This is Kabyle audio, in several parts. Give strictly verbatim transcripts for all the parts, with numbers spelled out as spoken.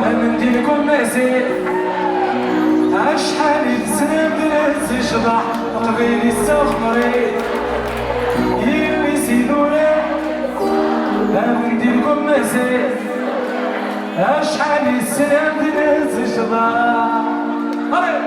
Amendil n umazig, acḥal i tessnem d ccḍeḥ, aqbayli s uxemri, yelli-s idurar. Amendil n umazig, acḥal i tessnem d ccḍeḥ. Allez!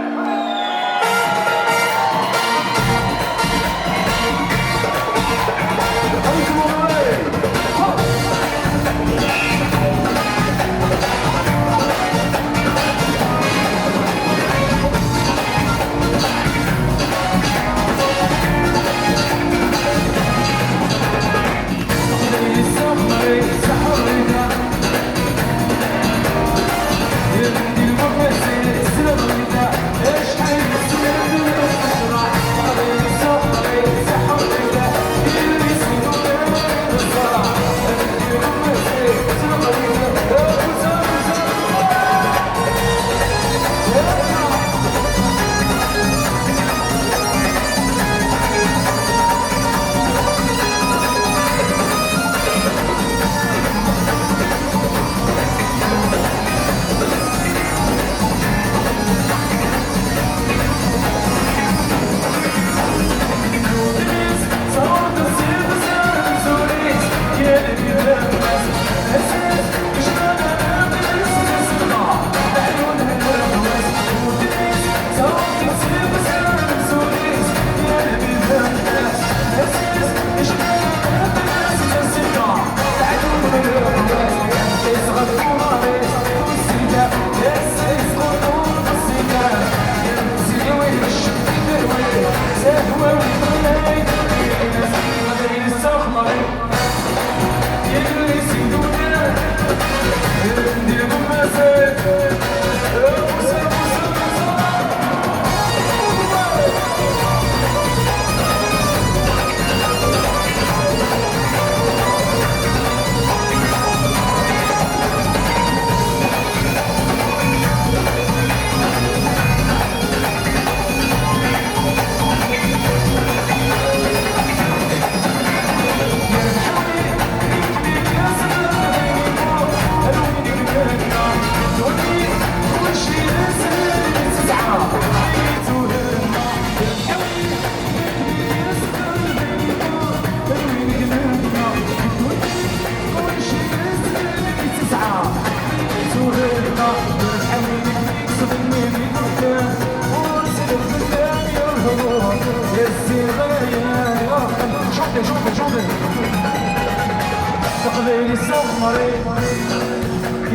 Aqbayli s uxemri,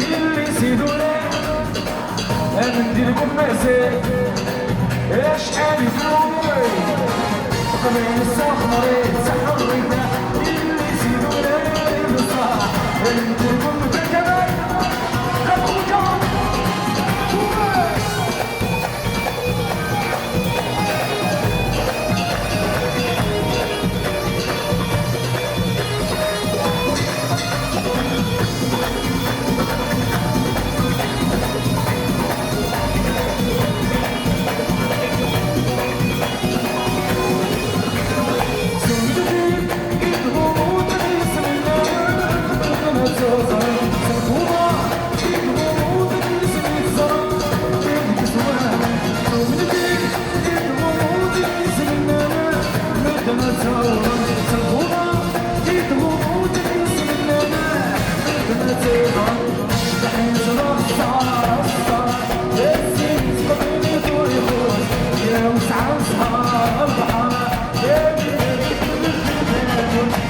yelli-s idurar, amendil n umazig, acḥal i tṛuy. Aqbayli s uxemri, d taḥerrit, yelli-s idurar, d ṣṣeḥ, amendil n umazig, kamal, kamal.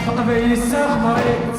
Aqbayli s uxemri.